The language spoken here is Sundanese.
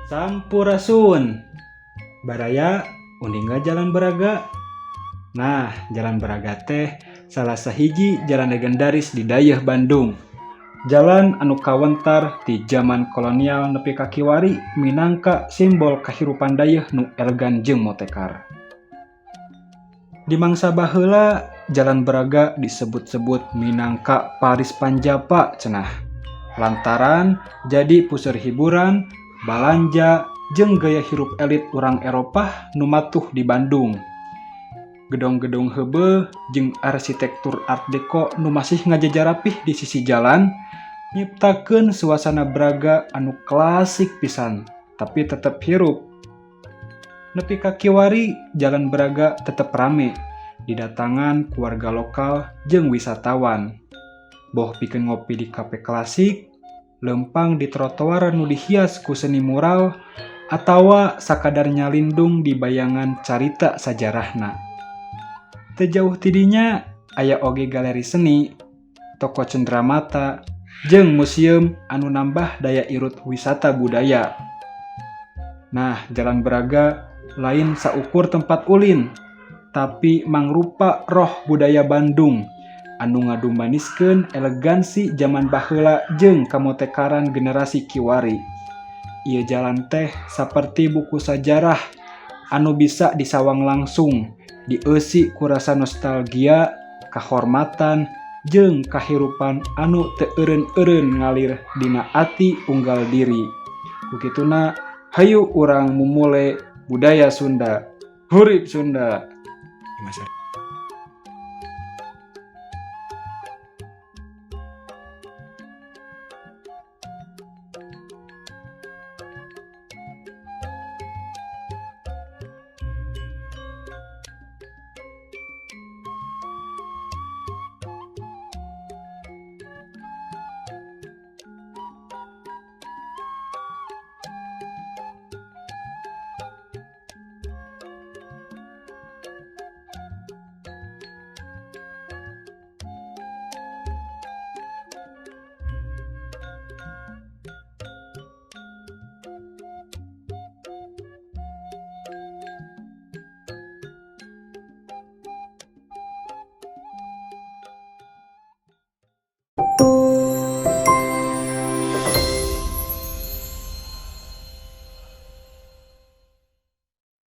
Sampurasun. Baraya, uninga Jalan Braga? Nah, Jalan Braga teh salah sahiji jalan legendaris di dayeuh Bandung. Jalan anu kawentar di zaman kolonial nepi ka kiwari minangka simbol kahirupan dayeuh nu elegan jeung motekar. Di mangsa baheula, Jalan Braga disebut-sebut minangka Paris Van Java cenah. Lantaran jadi puseur hiburan, balanja, jeung gaya hirup elit urang Eropah nu matuh di Bandung. Gedong-gedong heubeul jeung arsitektur Art Deco nu masih ngajajar rapih di sisi jalan nyiptakeun suasana Braga anu klasik pisan tapi tetep hirup. Nepi ka kiwari, Jalan Braga tetep rame didatangan ku warga lokal jeung wisatawan. Boh pikeun ngopi di kafe klasik, leumpang di trotoar nu dihias ku seni mural, atawa sakadar nyalindung di bayangan carita sajarahna. Teu jauh ti dinya aya oge galeri seni, toko cenderamata, jeung museum anu nambah daya irut wisata budaya. Nah, Jalan Braga lain saukur tempat ulin, tapi mangrupa roh budaya Bandung anu ngadumaniskeun elegansi zaman baheula jeung kamotekaran generasi kiwari. Ieu jalan teh saperti buku sajarah anu bisa disawang langsung, dieusi ku rasa nostalgia, kahormatan, jeung kahirupan anu teu eureun-eureun ngalir dina ati unggal diri. Ku kituna, hayu urang mumule budaya Sunda. Hurip Sunda.